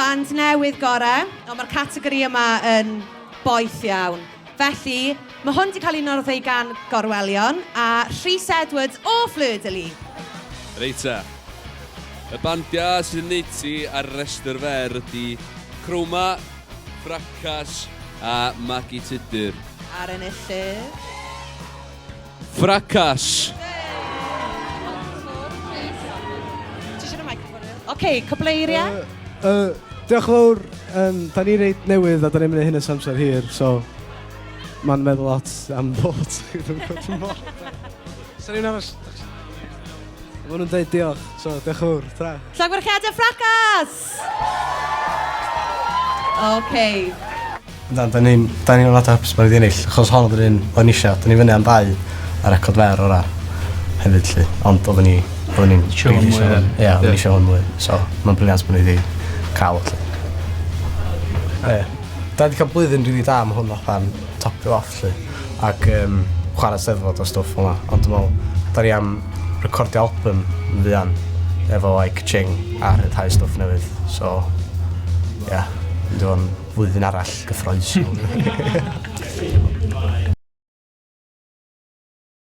Band newydd gorau. Ond mae'r categori yma yn boeth iawn. Felly, mae hwn 'di cael ei noddi gan Gorwelion a Rhys Edwards o Fleur de Lys. Reit ta. Y bandiau sydd yn neud ti ar y rhestr fer ydy Chroma, Ffracas a Magi Tudur. A'r enillydd? Ffracas! Ti eisiau rhoi microphone i fi? Oce, cwpl o eiriau? Uh, uh, diolch yn fawr. Um, da ni reit newydd a da ni'n mynd i hyn ers amser hir, so mae'n meddwl lot am ddod. Sa rhywun arall? Maen nhw'n dweud diolch, so diolch yn fawr. Ta. Llongyfarchiadau Ffracas! OK. Yndan, da ni'n da ni'n lot hapus bod ni 'di ennill, achos hon oedd yr un o'n i eisiau. Da ni fyny am ddau a record fer ora hefyd 'lly, ond oedden ni oedden ni'n Isio hwn mwy, ie. Ie, oedden ni eisiau hwn mwy, so mae'n brilliant bod ni 'di cael o 'lly. Ie. Da ni 'di cael blwyddyn rili da, ma' hwn fatha'n topio off 'lly, ac yym chwarae Steddfod a stwff fel 'na, ond dwi'n meddwl da ni am recordio album yn fuan efo like Ching a rhyddhau stwff newydd, so ie, mynd i fod yn flwyddyn arall gyffroes.